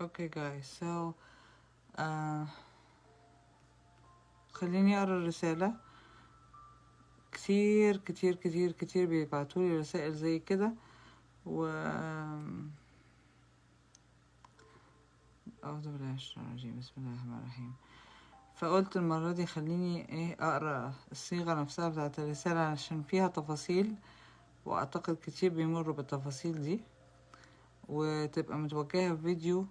okay guys، so آه خليني اقرا الرسالة. كتير كتير كتير كتير بيبعتولي رسائل زي كده، و أعوذ بالله من الشيطان الرجيم، بسم الله الرحمن الرحيم. فقلت المرة دي خليني اقرا الصيغة نفسها بتاعت الرسالة عشان فيها تفاصيل، واعتقد كتير بيمروا بالتفاصيل دي، وتبقى متوجهة في فيديو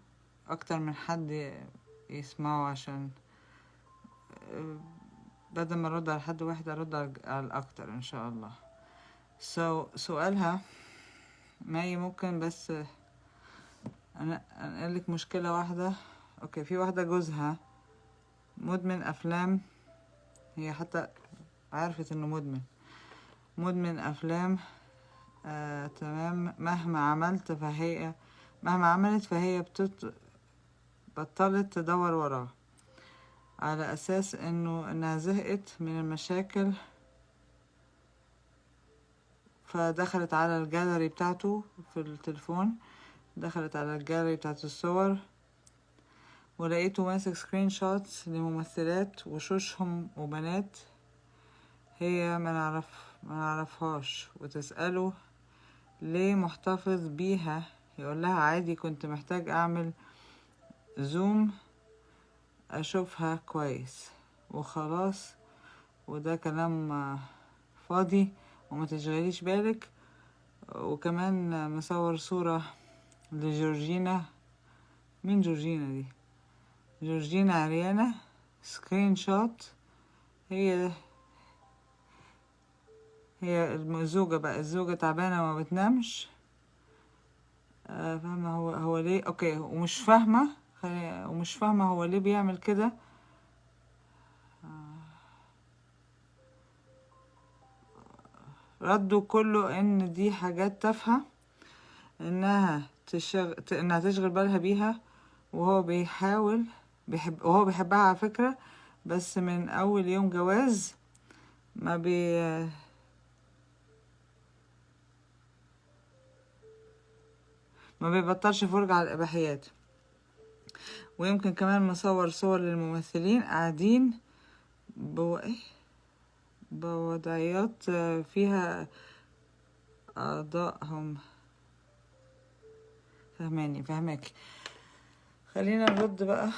اكتر من حد يسمعه، عشان بدل ما ارد على حد واحد ارد على الاكتر ان شاء الله. so سؤالها ماي، ممكن بس انا انقلك مشكلة واحدة. okay، في واحدة جوزها مدمن افلام، هي حتى عرفت انه مدمن افلام. تمام. مهما عملت فهي بطلت تدور وراه، على اساس انها زهقت من المشاكل، فدخلت على الجاليري بتاعته في التليفون، دخلت على الجاليري بتاعت الصور، ولقيته ماسك screenshots لممثلات وشوشهم وبنات هي ما نعرفهاش، وتسأله ليه محتفظ بيها، يقول لها عادي كنت محتاج اعمل zoom اشوفها كويس وخلاص، وده كلام فاضي وما تشغليش بالك. وكمان مصور صورة لجورجينا، مين جورجينا دي؟ جورجينا عريانة، screenshot. هي الزوجة بقى، الزوجة تعبانة وما بتنامش. فاهمة هو ليه؟ okay، ومش فاهمة هو ليه بيعمل كده. ردوا كله ان دي حاجات تافهة، انها تشغل بالها بيها، وهو بيحاول بيحب، وهو بيحبها على فكرة، بس من اول يوم جواز ما بيبطلش فرجة على الإباحيات. ويمكن كمان مصور صور للممثلين قاعدين إيه؟ بوضعيات فيها أعضائهم. فهماني، فهماك. خلينا نرد بقى،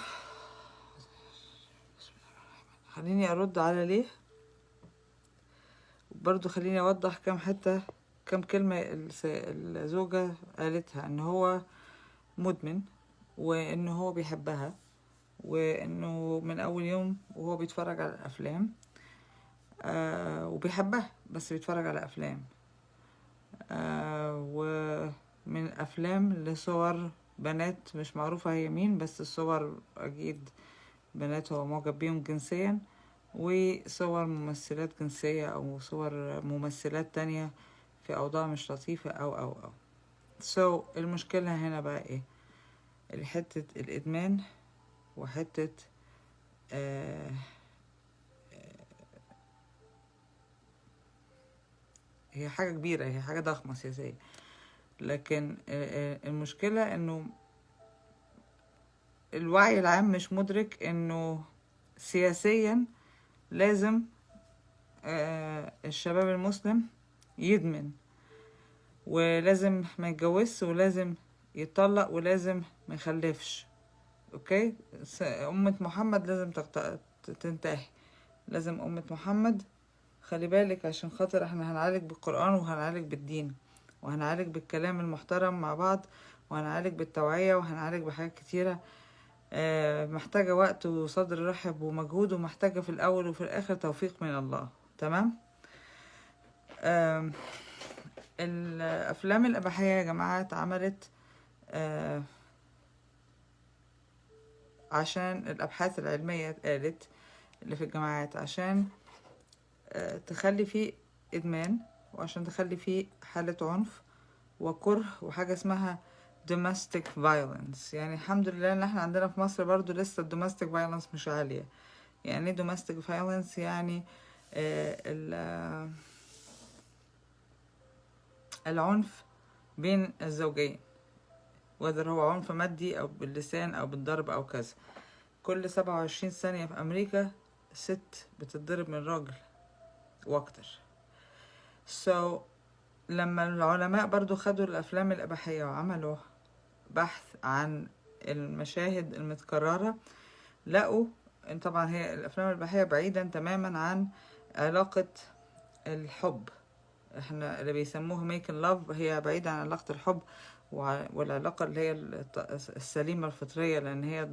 خليني أرد على ليه، برضو خليني أوضح كم حتة، كم كلمة الزوجة قالتها، إن هو مدمن، وإن هو بيحبها، وإنه من أول يوم وهو بيتفرج على الأفلام، وبيحبها بس بيتفرج على أفلام، ومن أفلام لصور بنات مش معروفة هي مين، بس الصور أكيد بنات هو معجب بيهم جنسيا، وصور ممثلات جنسية أو صور ممثلات تانية في أوضاع مش لطيفة أو أو أو. المشكلة هنا بقى إيه؟ حتة الإدمان، وحتة هي حاجة كبيرة، هي حاجة ضخمة سياسية، لكن المشكلة إنه الوعي العام مش مدرك إنه سياسيا لازم الشباب المسلم يدمن، ولازم ما يتجوزش، ولازم يتطلق، ولازم ما يخلفش. okay، أمة محمد لازم تنتهي، لازم أمة محمد، خلي بالك، عشان خاطر احنا هنعالج بالقرآن، وهنعالج بالدين، وهنعالج بالكلام المحترم مع بعض، وهنعالج بالتوعية، وهنعالج بحاجات كتيرة. محتاجة وقت وصدر رحب ومجهود، ومحتاجة في الأول وفي الآخر توفيق من الله. تمام؟ الأفلام الإباحية يا جماعة اتعملت عشان الأبحاث العلمية اتقالت اللي في الجامعات، عشان تخلي فيه إدمان، وعشان تخلي فيه حالة عنف وكره وحاجة اسمها domestic violence. الحمد لله ان احنا عندنا في مصر برضو لسه domestic violence مش عالية. يعني ايه domestic violence؟ العنف بين الزوجين. whether هو عنف مادي او باللسان او بالضرب او كذا. كل 27 ثانية في امريكا ست بتتضرب من راجل واكتر. So لما العلماء برضو خدوا الافلام الاباحية وعملوا بحث عن المشاهد المتكررة، لقوا ان طبعا هي الافلام الاباحية بعيدا تماما عن علاقة الحب، احنا اللي بيسموه making love، هي بعيدة عن علاقة الحب والعلاقة اللي هي السليمة الفطرية، لان هي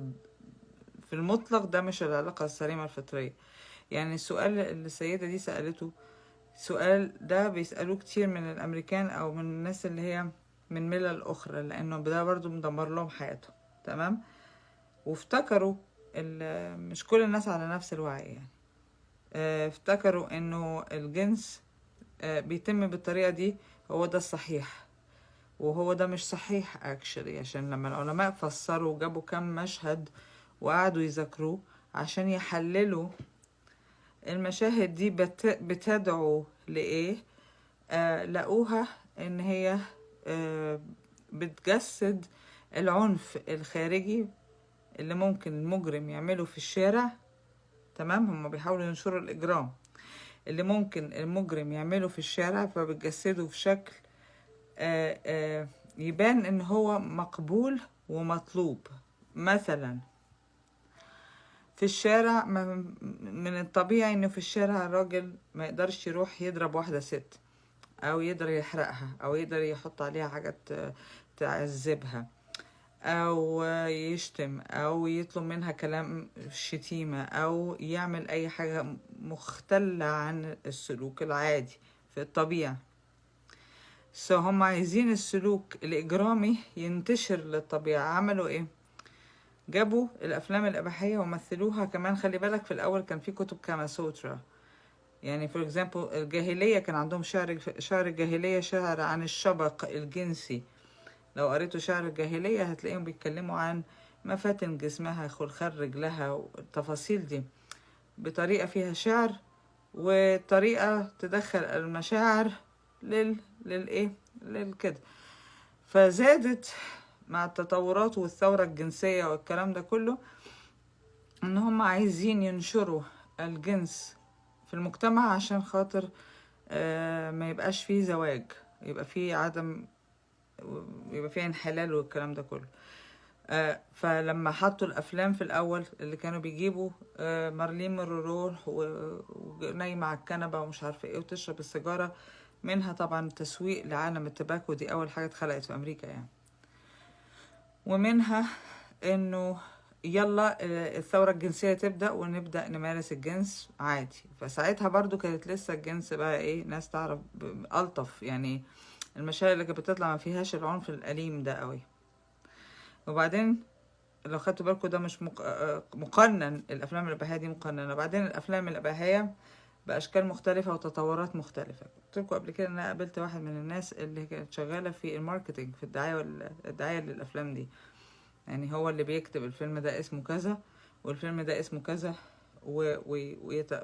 في المطلق ده مش العلاقة السليمة الفطرية. يعني السؤال اللي السيدة دي سألته، سؤال ده بيسألوه كتير من الأمريكان أو من الناس اللي هي من ملل أخرى، لأنه ده برضو مدمر لهم حياتهم، تمام؟ وافتكروا مش كل الناس على نفس الوعي يعني. افتكروا انه الجنس بيتم بالطريقة دي هو ده الصحيح، وهو ده مش صحيح actually. عشان لما العلماء فسروا وجابوا كم مشهد وقعدوا يذاكروه عشان يحللوا المشاهد دي بتدعو لإيه، لقوها إن هي بتجسد العنف الخارجي اللي ممكن المجرم يعمله في الشارع، تمام؟ هم بيحاولوا ينشروا الإجرام اللي ممكن المجرم يعمله في الشارع، فبتجسده في شكل يبان إن هو مقبول ومطلوب. مثلا في الشارع من الطبيعي انه في الشارع الراجل ما يقدرش يروح يضرب واحدة ست، او يقدر يحرقها، او يقدر يحط عليها حاجة تعذبها، او يشتم، او يطلب منها كلام شتيمة، او يعمل اي حاجة مختلة عن السلوك العادي في الطبيعة. So هم عايزين السلوك الإجرامي ينتشر للطبيعة. عملوا ايه؟ جابوا الأفلام الإباحية ومثلوها كمان. خلي بالك في الأول كان في كتب كاماسوترا، يعني for example الجاهلية كان عندهم شعر، شعر الجاهلية شعر عن الشبق الجنسي. لو قريتوا شعر الجاهلية هتلاقيهم بيتكلموا عن مفاتن جسمها، خلخال رجلها، والتفاصيل دي بطريقة فيها شعر وطريقة تدخل المشاعر للإيه للكده. فزادت مع التطورات والثورة الجنسية والكلام ده كله ان هم عايزين ينشروا الجنس في المجتمع عشان خاطر ما يبقاش فيه زواج، يبقى فيه عدم، يبقى فيه انحلال والكلام ده كله. فلما حطوا الافلام في الاول اللي كانوا بيجيبوا مارلين مونرو ونايمة على الكنبة ومش عارفة ايه وتشرب السيجارة، منها طبعا تسويق لعالم ال tobacco، دي اول حاجة اتخلقت في امريكا يعني، ومنها انه يلا الثورة الجنسية تبدأ ونبدأ نمارس الجنس عادي. فساعتها برضو كانت لسه الجنس بقى ايه، ناس تعرف ألطف يعني، المشاهد اللي كانت بتطلع ما فيهاش العنف الأليم ده قوي. وبعدين لو خدتوا بالكم ده مش مقنن، الأفلام الإباحية دي مقننة. بعدين الأفلام الإباحية بأشكال مختلفة وتطورات مختلفة. قلت لكم قبل كده إن أنا قابلت واحد من الناس اللي كانت شغالة في ال marketing، في الدعاية الدعاية للأفلام دي، يعني هو اللي بيكتب الفيلم ده اسمه كذا والفيلم ده اسمه كذا،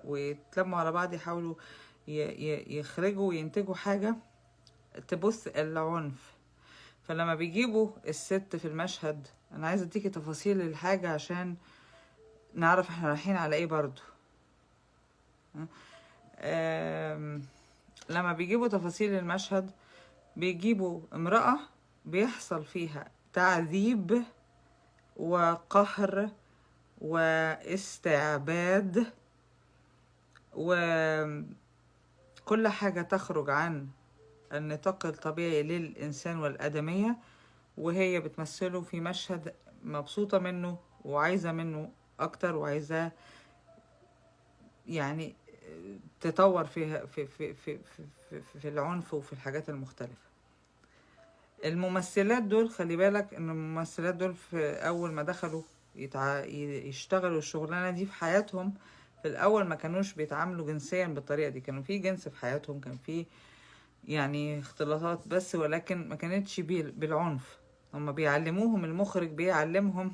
ويتلموا على بعض يحاولوا يخرجوا وينتجوا حاجة تبث العنف. فلما بيجيبوا الست في المشهد، انا عايزه اديكي تفاصيل الحاجة عشان نعرف احنا رايحين على ايه برضو. لما بيجيبوا تفاصيل المشهد بيجيبوا امرأة بيحصل فيها تعذيب وقهر واستعباد وكل حاجة تخرج عن النطاق الطبيعي للإنسان والآدمية، وهي بتمثله في مشهد مبسوطة منه وعايزة منه أكتر، وعايزة يعني تطور فيها في العنف وفي الحاجات المختلفة. الممثلات دول خلي بالك ان الممثلات دول في اول ما دخلوا يشتغلوا الشغلانة دي في حياتهم، في الاول ما كانوش بيتعاملوا جنسيا بالطريقة دي، كانوا في جنس في حياتهم، كان في اختلاطات بس، ولكن ما كانتش بالعنف. هما بيعلموهم، المخرج بيعلمهم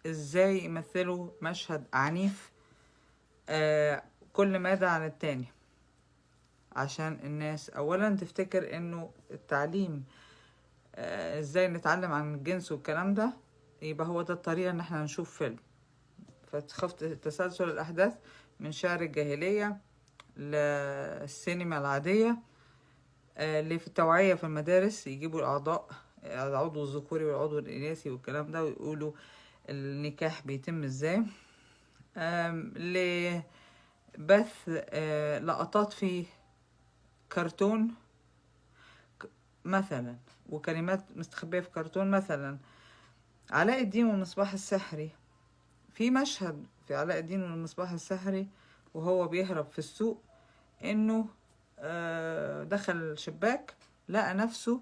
ازاي يمثلوا مشهد عنيف، كل مادة عن التاني، عشان الناس اولا تفتكر انه التعليم ازاي نتعلم عن الجنس والكلام ده، يبقى هو ده الطريقة ان احنا نشوف فيلم. فتخفت تسلسل الأحداث من شعر الجاهلية للسينما العادية، اللي في التوعية في المدارس يجيبوا الأعضاء، العضو الذكوري والعضو الإناثي والكلام ده، ويقولوا النكاح بيتم ازاي، لبث لقطات في كرتون مثلا، وكلمات مستخبية في كرتون مثلا. علاء الدين والمصباح السحري، في مشهد في علاء الدين والمصباح السحري وهو بيهرب في السوق، انه دخل الشباك لقى نفسه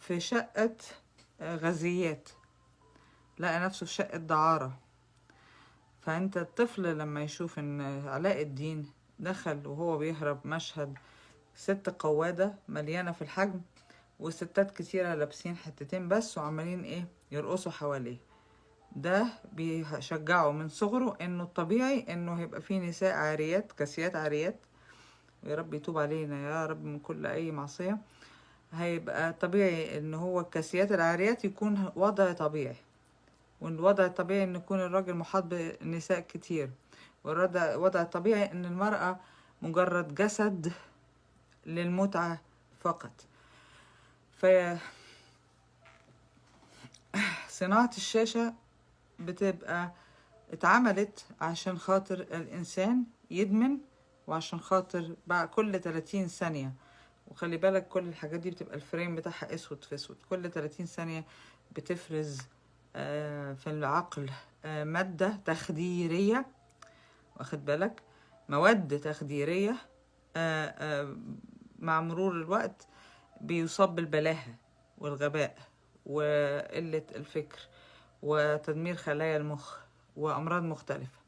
في شقة غزيات، لقى نفسه في شقة دعارة. فانت الطفل لما يشوف ان علاء الدين دخل وهو بيهرب مشهد ست قوادة مليانة في الحجم وستات كتيرة لابسين حتتين بس وعمالين ايه يرقصوا حواليه، ده بيشجعه من صغره انه الطبيعي انه هيبقى فيه نساء عاريات كاسيات عاريات، ويا رب يتوب علينا يا رب من كل اي معصية. هيبقى طبيعي ان هو الكاسيات العاريات يكون وضع طبيعي، والوضع الطبيعي ان يكون الراجل محاط بنساء كتير، والوضع الطبيعي ان المرأة مجرد جسد للمتعة فقط. ف صناعة الشاشة بتبقى اتعملت عشان خاطر الإنسان يدمن، وعشان خاطر بعد كل 30 ثانية، وخلي بالك كل الحاجات دي بتبقى ال frame بتاعها اسود في اسود، كل 30 ثانية بتفرز في العقل مادة تخديرية، واخد بالك، مواد تخديرية، مع مرور الوقت بيصاب بالبلاهة والغباء وقلة الفكر وتدمير خلايا المخ وأمراض مختلفة.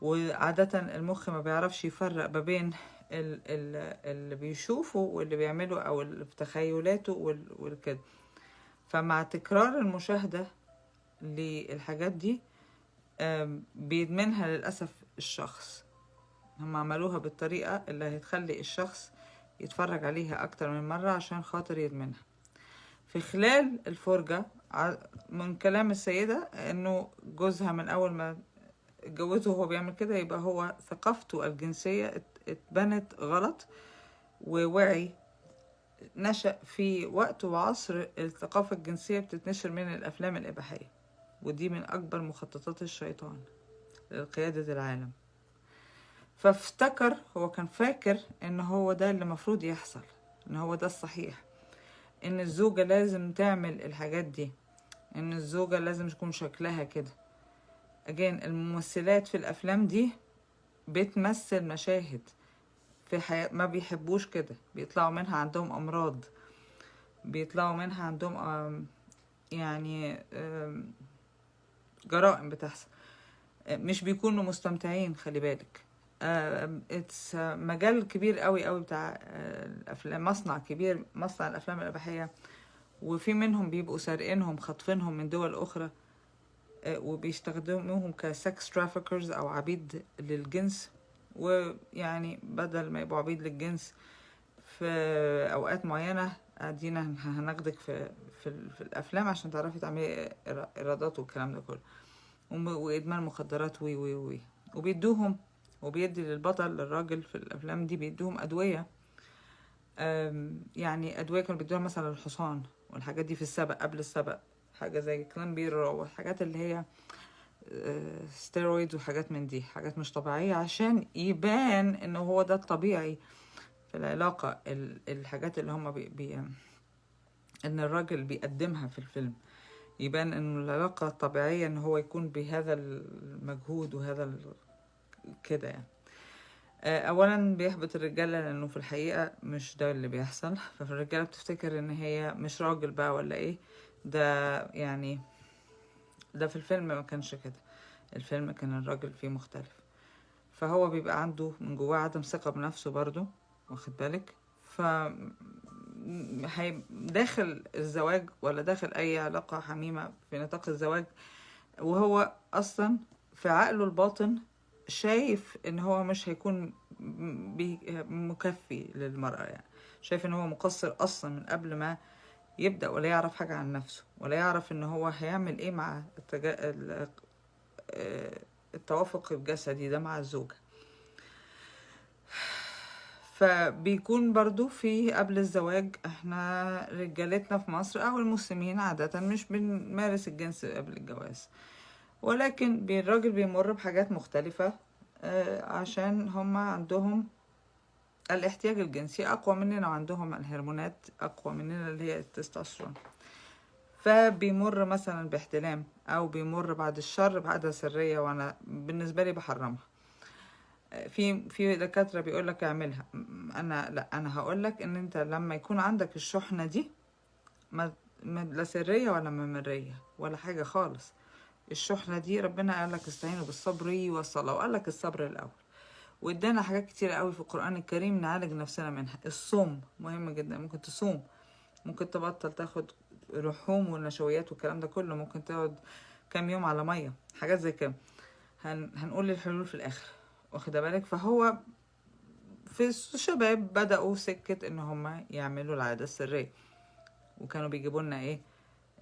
وعادة المخ ما بيعرفش يفرق ما بين اللي بيشوفه واللي بيعمله أو اللي في تخيلاته والكده. فمع تكرار المشاهدة للحاجات دي، بيدمنها للأسف الشخص. هم عملوها بالطريقة اللي هتخلي الشخص يتفرج عليها أكتر من مرة عشان خاطر يدمنها. في خلال الفرجة، من كلام السيدة إنه جوزها من أول ما اتجوزه وهو بيعمل كده، يبقى هو ثقافته الجنسية اتبنت غلط، ووعي نشأ في وقت وعصر الثقافة الجنسية بتتنشر من الأفلام الإباحية، ودي من أكبر مخططات الشيطان لقيادة العالم. فافتكر، هو كان فاكر إن هو ده اللي مفروض يحصل، إن هو ده الصحيح، إن الزوجة لازم تعمل الحاجات دي، إن الزوجة لازم تكون شكلها كده. Again، الممثلات في الأفلام دي بتمثل مشاهد في حياة ما بيحبوش كده، بيطلعوا منها عندهم أمراض، بيطلعوا منها عندهم جرائم بتحصل، مش بيكونوا مستمتعين. خلي بالك، it's مجال كبير قوي قوي بتاع الأفلام، مصنع كبير، مصنع الأفلام الإباحية، وفي منهم بيبقوا سارقينهم خاطفينهم من دول أخرى، وبيستخدموهم ك sex traffickers أو عبيد للجنس. ويعني بدل ما يبقوا عبيد للجنس في أوقات معينة، ادينا هناخدك في الأفلام عشان تعرفي تعملي إيرادات والكلام ده كله، وإدمان مخدرات وي وي وي. وبيدوهم، وبيدي للبطل للراجل في الأفلام دي بيدوهم أدوية، يعني أدوية كانوا بيدوها مثلا للحصان والحاجات دي في السبق، قبل السبق، حاجة زي clenbuterol والحاجات اللي هي steroids وحاجات من دي، حاجات مش طبيعية، عشان يبان انه هو ده الطبيعي في العلاقة. الحاجات اللي هما بي بي ان الراجل بيقدمها في الفيلم، يبان انه العلاقة الطبيعية ان هو يكون بهذا المجهود وهذا كده يعني. اولا بيحبط الرجالة لانه في الحقيقة مش ده اللي بيحصل، ففي الرجالة بتفتكر ان هي مش راجل بقى ولا ايه ده يعني، ده في الفيلم ما كانش كده، الفيلم كان الراجل فيه مختلف. فهو بيبقى عنده من جواه عدم ثقة بنفسه برضو، واخد بالك، ف داخل الزواج ولا داخل اي علاقة حميمة في نطاق الزواج، وهو اصلا في عقله الباطن شايف ان هو مش هيكون مكفي للمرأة، يعني شايف ان هو مقصر اصلا من قبل ما يبدأ ولا يعرف حاجة عن نفسه، ولا يعرف ان هو هيعمل ايه مع التوافق الجسدي ده مع الزوجة. فبيكون برضو في قبل الزواج، احنا رجالتنا في مصر او المسلمين عادة مش بنمارس الجنس قبل الجواز، ولكن الراجل بيمر بحاجات مختلفة، عشان هما عندهم الاحتياج الجنسي اقوى مننا، وعندهم الهرمونات اقوى مننا اللي هي التستوستيرون. فبيمر مثلا باحتلام، او بيمر بعد الشر بعادة سرية، وانا بالنسبة لي بحرمها. في دكاترة بيقولك اعملها، انا لا، انا هقولك ان انت لما يكون عندك الشحنة دي ما لا سرية ولا ممرية ولا حاجة خالص. الشحنة دي ربنا قالك استعينوا بالصبر والصلاة، وقالك الصبر الأول، وادانا حاجات كتير قوي في القرآن الكريم نعالج نفسنا منها. الصوم مهم جدا، ممكن تصوم، ممكن تبطل تاخد لحوم ونشويات والكلام ده كله، ممكن تقعد كام يوم على مية، حاجات زي كده. هنقول الحلول في الآخر، واخده بالك. فهو في الشباب بدأوا سكة ان هما يعملوا العادة السرية، وكانوا بيجيبوا لنا ايه،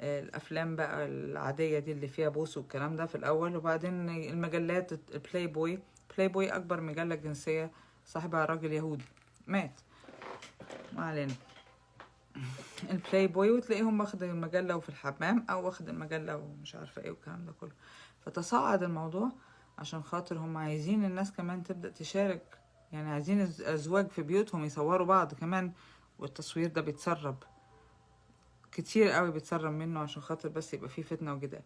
الافلام بقى العادية دي اللي فيها بوس والكلام ده في الاول، وبعدين المجلات البلاي بوي. بلاي بوي اكبر مجلة جنسية، صاحبها راجل يهودي مات، ما علينا. البلاي بوي، وتلاقيهم واخد المجلة وفي الحمام، او واخد المجلة ومش عارفة ايه والكلام ده كله. فتصاعد الموضوع عشان خاطر هم عايزين الناس كمان تبدأ تشارك، يعني عايزين الأزواج في بيوتهم يصوروا بعض كمان، والتصوير ده بيتسرب كتير قوي، بيتسرب منه عشان خاطر بس يبقى فيه فتنة وجدال.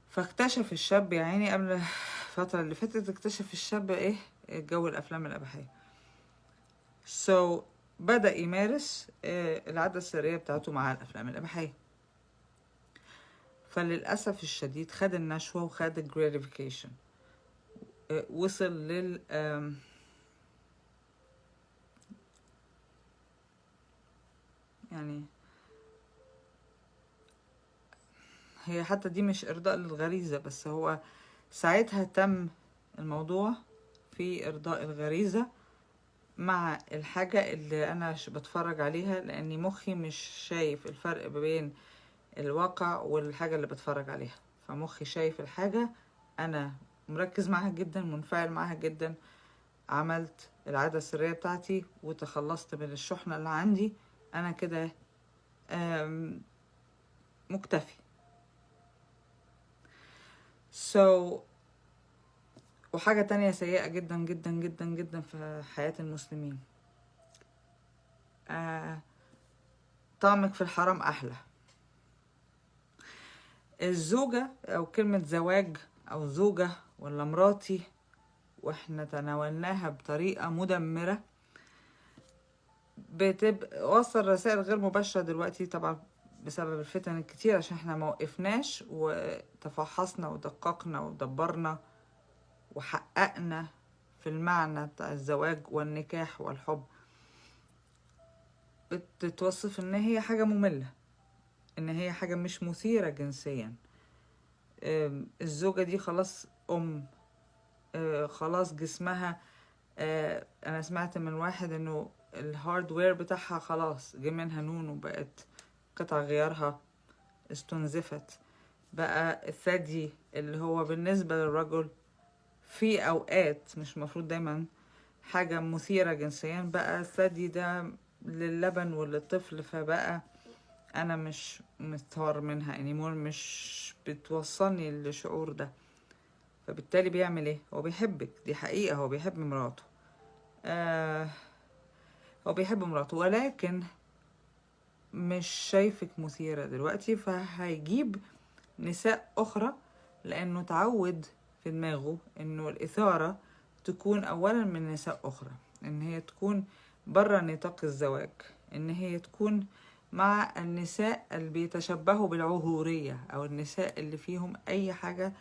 فاكتشف الشاب يا عيني قبل الفترة اللي فاتت، اكتشف الشاب ايه جو الأفلام الإباحية. بدأ يمارس العادة السرية بتاعته مع الأفلام الإباحية. فللأسف الشديد خد النشوة وخد ال gratification، وصل لل يعني هي حتى دي مش إرضاء للغريزة، بس هو ساعتها تم الموضوع في إرضاء الغريزة مع الحاجة اللي أنا بتفرج عليها، لأني مخي مش شايف الفرق بين الواقع والحاجة اللي بتفرج عليها. فمخي شايف الحاجة، أنا مركز معاها جدا، منفعل معاها جدا، عملت العادة السرية بتاعتي وتخلصت من الشحنة اللي عندي، أنا كده مكتفي. وحاجة تانية سيئة جدا جدا جدا جدا في حياة المسلمين، طعمك في الحرام أحلى. الزوجة أو كلمة زواج أو زوجة ولا مراتي، وإحنا تناولناها بطريقة مدمرة، بتبقى وصل رسائل غير مباشرة دلوقتي طبعا بسبب الفتن الكتير، عشان احنا ما وقفناش وتفحصنا ودققنا ودبرنا وحققنا في المعنى بتاع الزواج والنكاح والحب. بتتوصف ان هي حاجة مملة، ان هي حاجة مش مثيرة جنسيا. الزوجة دي خلاص خلاص جسمها، انا سمعت من واحد انه ال hardware بتاعها خلاص جه منها نون وبقت قطع غيارها استنزفت. بقى الثدي اللي هو بالنسبة للرجل في اوقات مش مفروض دايما حاجة مثيرة جنسيا، بقى الثدي ده للبن وللطفل، فبقى انا مش مستار منها anymore، مش بتوصلني للشعور ده. فبالتالي بيعمل ايه؟ هو بيحبك، دي حقيقة، هو بيحب مراته، هو بيحب مراته، ولكن مش شايفك مثيرة دلوقتي، فهيجيب نساء أخرى، لأنه تعود في دماغه إنه الإثارة تكون أولا من نساء أخرى، إن هي تكون برا نطاق الزواج، إن هي تكون مع النساء اللي بيتشبهوا بالعهورية، أو النساء اللي فيهم أي حاجة،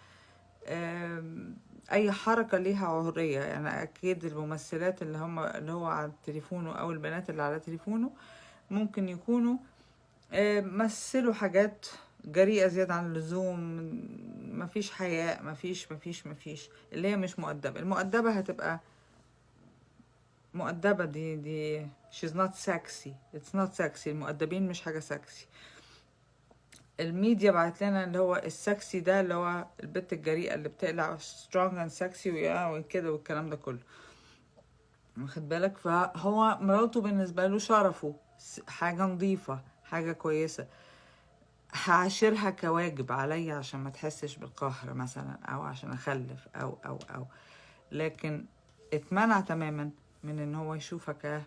أي حركة ليها عهورية. أكيد الممثلات اللي هو على تليفونه أو البنات اللي على تليفونه ممكن يكونوا مثلوا حاجات جريئة زيادة عن اللزوم، مفيش حياء، مفيش مفيش مفيش، اللي هي مش مؤدبة. المؤدبة هتبقى مؤدبة، دي she's not sexy، it's not sexy. المؤدبين مش حاجة sexy. الميديا بعت لنا اللي هو ال sexy ده، اللي هو البت الجريئة اللي بتقلع strong and sexy وكده والكلام ده كله، واخد بالك؟ فهو مراته بالنسبة له شرفه، حاجة نظيفة، حاجة كويسة، هعاشرها كواجب عليا عشان ما تحسش بالقهر مثلا، او عشان اخلف او او او، لكن اتمنع تماما من ان هو يشوفها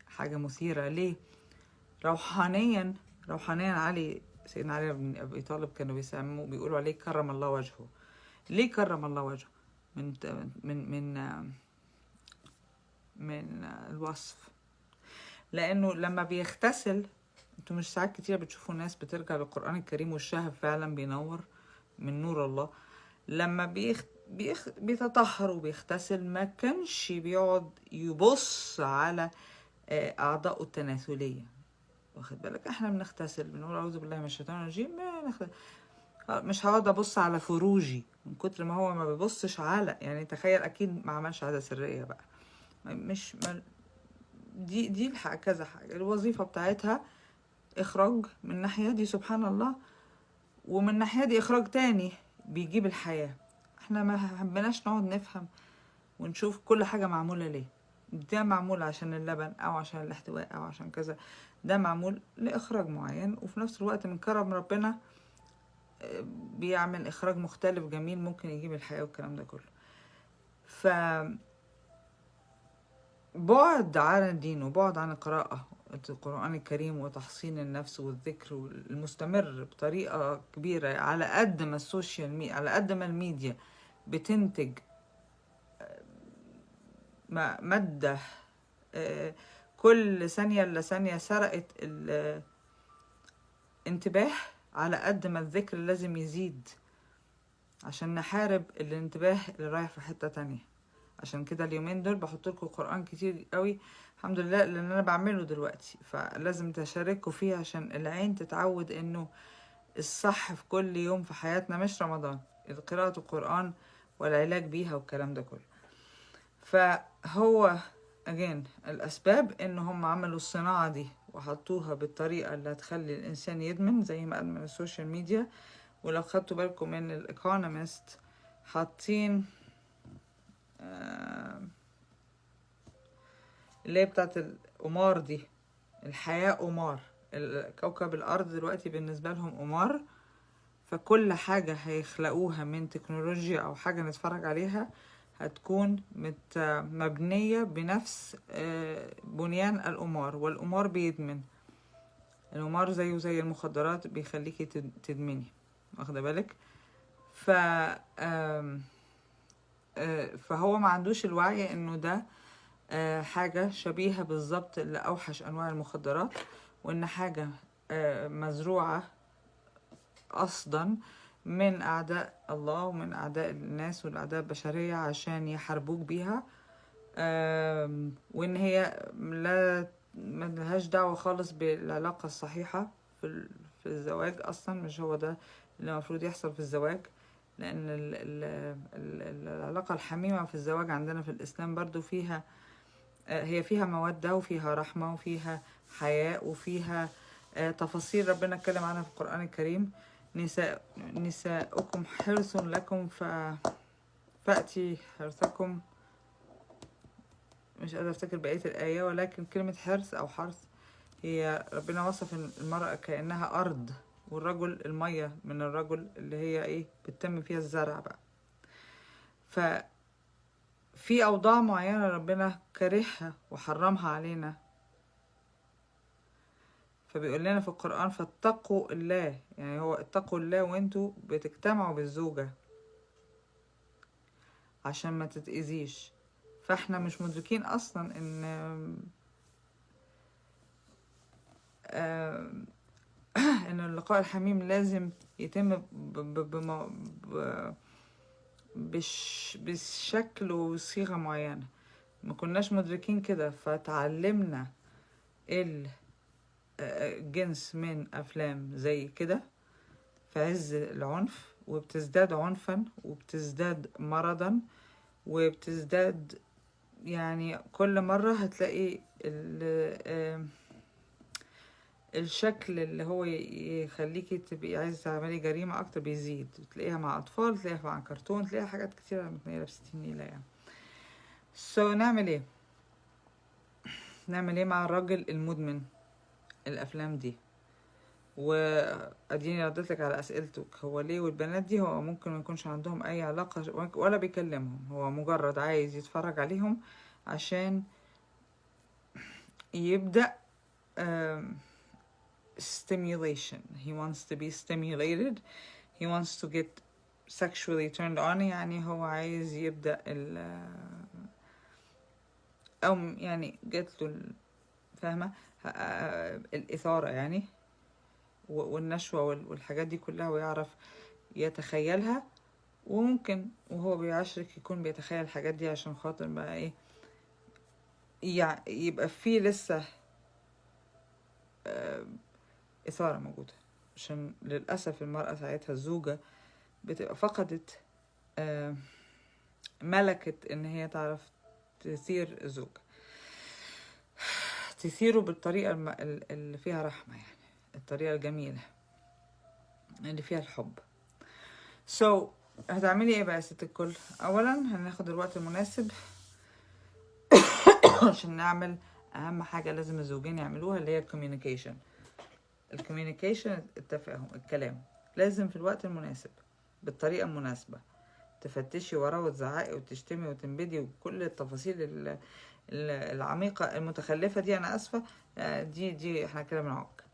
كحاجة مثيرة ليه. روحانيا، روحانيا علي، سيدنا علي بن ابي طالب كانوا بيسموه، بيقولوا عليه كرم الله وجهه. ليه كرم الله وجهه؟ من الوصف، لانه لما بيغتسل، انتوا مش ساعات كتير بتشوفوا ناس بترجع للقرآن الكريم وشها فعلا بينور من نور الله؟ لما بيتطهر وبيغتسل ما كانش بيقعد يبص على أعضائه التناسلية، واخد بالك؟ احنا بنغتسل بنقول أعوذ بالله من الشيطان الرجيم، ما نخ... مش هقعد ابص على فروجي. من كتر ما هو ما بيبصش على، يعني تخيل، اكيد ما عملش عادة سرية بقى، مش ما دي كذا حاجة. الوظيفة بتاعتها اخراج من ناحية دي، سبحان الله، ومن ناحية دي اخراج تاني بيجيب الحياة. احنا ما حبناش نقعد نفهم ونشوف كل حاجة معمولة ليه. ده معمول عشان اللبن او عشان الاحتواء او عشان كذا، ده معمول لاخراج معين، وفي نفس الوقت من كرم ربنا بيعمل اخراج مختلف جميل ممكن يجيب الحياة والكلام ده كله. ف بعد عن الدين وبعد عن القراءة القرآن الكريم وتحصين النفس والذكر المستمر بطريقة كبيرة، على قد ما ال social media، على قد ما الميديا بتنتج مادة كل ثانية إلا ثانية سرقت الانتباه، على قد ما الذكر لازم يزيد عشان نحارب الانتباه اللي رايح في حتة تانية. عشان كده اليومين دول بحط لكم قرآن كتير قوي، الحمد لله، لان انا بعمله دلوقتي، فلازم تشاركوا فيه عشان العين تتعود انه الصح في كل يوم في حياتنا، مش رمضان، قراءة القرآن والعلاج بيها والكلام ده كله. فهو again الأسباب إن هم عملوا الصناعة دي وحطوها بالطريقة اللي هتخلي الإنسان يدمن زي ما أدمن ال social media. ولو خدتوا بالكم من ال Economist حاطين اللي هي بتاعت القمار دي، الحياة قمار، كوكب الأرض دلوقتي بالنسبة لهم قمار، فكل حاجة هيخلقوها من تكنولوجيا أو حاجة نتفرج عليها هتكون مبنية بنفس بنيان القمار. والقمار بيدمن، القمار زيه زي المخدرات بيخليكي تدمني، واخدة بالك؟ ف آم، آه، فهو ما عندوش الوعي انه ده حاجة شبيهة بالظبط لأوحش أنواع المخدرات، وإن حاجة مزروعة قصدا من أعداء الله ومن أعداء الناس والأعداء البشرية عشان يحاربوك بيها، وإن هي لا ما لهاش دعوة خالص بالعلاقة الصحيحة في الزواج أصلا. مش هو ده اللي المفروض يحصل في الزواج، لأن العلاقة الحميمة في الزواج عندنا في الإسلام برضو فيها، هي فيها مودة وفيها رحمة وفيها حياء وفيها تفاصيل ربنا اتكلم عنها في القرآن الكريم. نساؤكم حرث لكم فأتي حرثكم، مش قادرة افتكر بقية الآية، ولكن كلمة حرث أو حرث هي ربنا وصف المرأة كأنها أرض، والرجل المية من الرجل اللي هي إيه بتتم فيها الزرع بقى. ففي أوضاع معينة ربنا كرهها وحرمها علينا، فبيقول لنا في القرآن فاتقوا الله، يعني هو اتقوا الله وانتوا بتجتمعوا بالزوجة عشان ما تتأذيش. فاحنا مش مدركين اصلا ان اللقاء الحميم لازم يتم بشكل وصيغة معينة، ما كناش مدركين كده. فتعلمنا الجنس من افلام زي كده في عز العنف، وبتزداد عنفا وبتزداد مرضا وبتزداد يعني كل مرة هتلاقي الشكل اللي هو يخليكي تبقي عايزة تعملي جريمة أكتر بيزيد. تلاقيها مع أطفال، تلاقيها مع كرتون، تلاقيها حاجات كتيرة متنيلة بستين نيلة يعني. so نعمل ايه؟ نعمل ايه مع الراجل المدمن الأفلام دي؟ واديني رديت لك على اسئلتك، هو ليه والبنات دي هو ممكن ما يكونش عندهم اي علاقة ولا بيكلمهم، هو مجرد عايز يتفرج عليهم عشان يبدأ stimulation. He wants to be stimulated, he wants to get sexually turned on. يعني هو عايز يبدأ او يعني جات له فاهمة، الإثارة يعني والنشوة والحاجات دي كلها، ويعرف يتخيلها. وممكن وهو بيعاشرك يكون بيتخيل الحاجات دي عشان خاطر بقى ايه، يبقى فيه لسه إثارة موجودة. عشان للأسف المرأة ساعتها الزوجة بتبقى فقدت ملكة إن هي تعرف تثير الزوج، تثيره بالطريقة اللي فيها رحمة، يعني الطريقة الجميلة اللي فيها الحب. هتعملي ايه بقى يا ست الكل؟ اولا هناخد الوقت المناسب عشان نعمل اهم حاجة لازم الزوجين يعملوها اللي هي ال communication. ال communication، التفاهم، الكلام، لازم في الوقت المناسب بالطريقة المناسبة. تفتشي وراه وتزعقي وتشتمي وتنبدي وكل التفاصيل العميقة المتخلفة دي، أنا آسفة، دي احنا كده بنعك.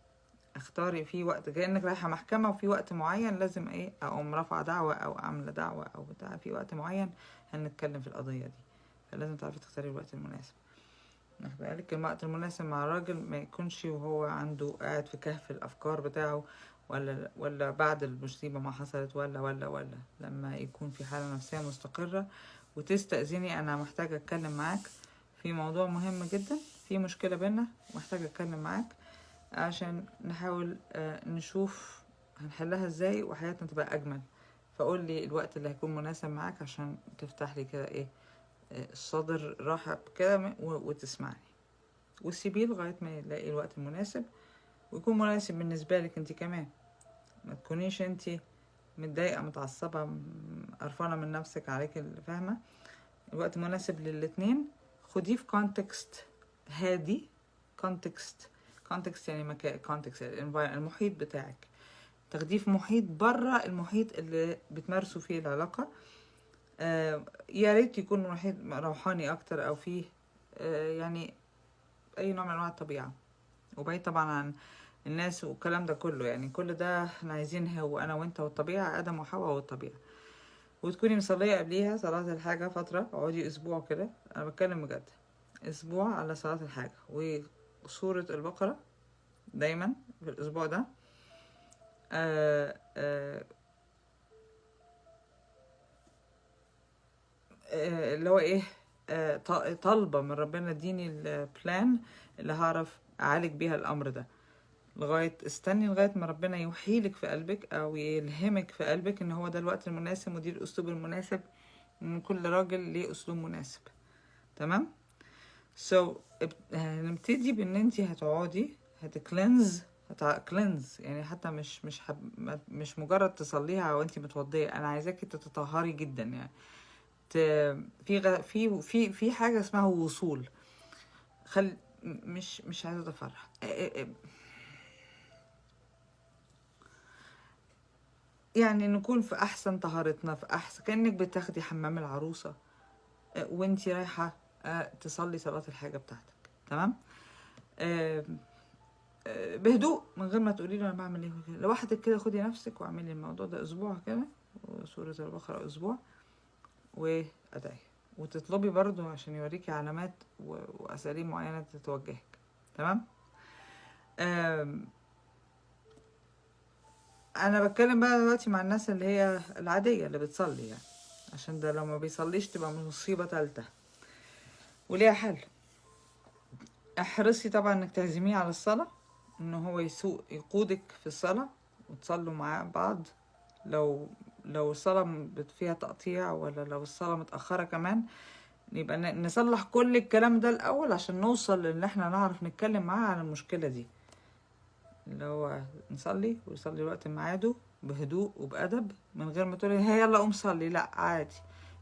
اختاري في وقت كأنك رايحة محكمة، وفي وقت معين لازم ايه، اقوم رافعة دعوة او عاملة دعوة او بتاع، في وقت معين هنتكلم في القضية دي، فلازم تعرفي تختاري الوقت المناسب. واخد بالك؟ الوقت المناسب مع الراجل ما يكونش وهو عنده قاعد في كهف الافكار بتاعه، ولا بعد المصيبة ما حصلت، ولا ولا ولا لما يكون في حالة نفسية مستقرة، وتستأذني انا محتاجة اتكلم معاك في موضوع مهم جدا، في مشكلة بينا ومحتاجة اتكلم معاك عشان نحاول نشوف هنحلها ازاي وحياتنا تبقى اجمل، فقول لي الوقت اللي هيكون مناسب معاك عشان تفتح لي كده ايه، الصدر راحة كده وتسمعني، وسيبيه لغاية ما يلاقي الوقت المناسب ويكون مناسب بالنسبة لك انت كمان. ما تكونيش انت متضايقة متعصبة قرفانة من نفسك عليك، فاهمة؟ الوقت مناسب للاتنين. خديه في context هادي، context يعني مكان، context يعني المحيط بتاعك، تاخديه في محيط بره المحيط اللي بتمارسوا فيه العلاقة. يا ريت يكون محيط روحاني أكتر، أو فيه يعني أي نوع من أنواع الطبيعة، وبعيد طبعا عن الناس والكلام ده كله. يعني كل ده احنا عايزين هو أنا وأنت والطبيعة، آدم وحواء والطبيعة. وتكوني مصلية قبليها صلاة الحاجة فترة، اقعدي أسبوع كده، أنا بتكلم بجد، أسبوع على صلاة الحاجة وسورة البقرة دايما في الأسبوع ده. اللي هو إيه، طالبة من ربنا اديني البلان اللي هعرف أعالج بيها الأمر ده، لغاية استني لغاية ما ربنا يوحيلك في قلبك أو يلهمك في قلبك إن هو ده الوقت المناسب ودي الأسلوب المناسب، إن كل راجل ليه أسلوب مناسب. تمام؟ هنبتدي بإن انتي هتقعدي هت cleanse، هت cleanse يعني حتى مش مجرد تصليها وانتي متوضية، أنا عايزاكي تتطهري جدا. يعني في غ-، في، في، في حاجة اسمها وصول. مش عايزة أتفرح. يعني نكون في أحسن طهارتنا، في أحسن، كأنك بتاخدي حمام العروسة، وانتي رايحة، تصلي صلاة الحاجة بتاعتك. تمام؟ بهدوء من غير ما تقولي له أنا بعمل إيه وكده. لوحدك كده خدي نفسك واعملي الموضوع ده أسبوع كده، وسورة البقرة أسبوع، وأدعي، وتطلبي برضو عشان يوريكي علامات وأساليب معينة تتوجهك. تمام؟ أنا بتكلم بقى دلوقتي مع الناس اللي هي العادية اللي بتصلي، عشان ده لو ما بيصليش تبقى مصيبة تالتة وليها حل. احرصي طبعا انك تعزميه على الصلاة، ان هو يقودك في الصلاة وتصلوا مع بعض. لو الصلاة فيها تقطيع، ولا لو الصلاة متأخرة كمان، يبقى نصلح كل الكلام ده الاول عشان نوصل لان احنا نعرف نتكلم معاه على المشكلة دي، اللي هو نصلي ويصلي وقت ميعاده بهدوء وبأدب، من غير ما تقولي هي يلا قوم صلي، لا عادي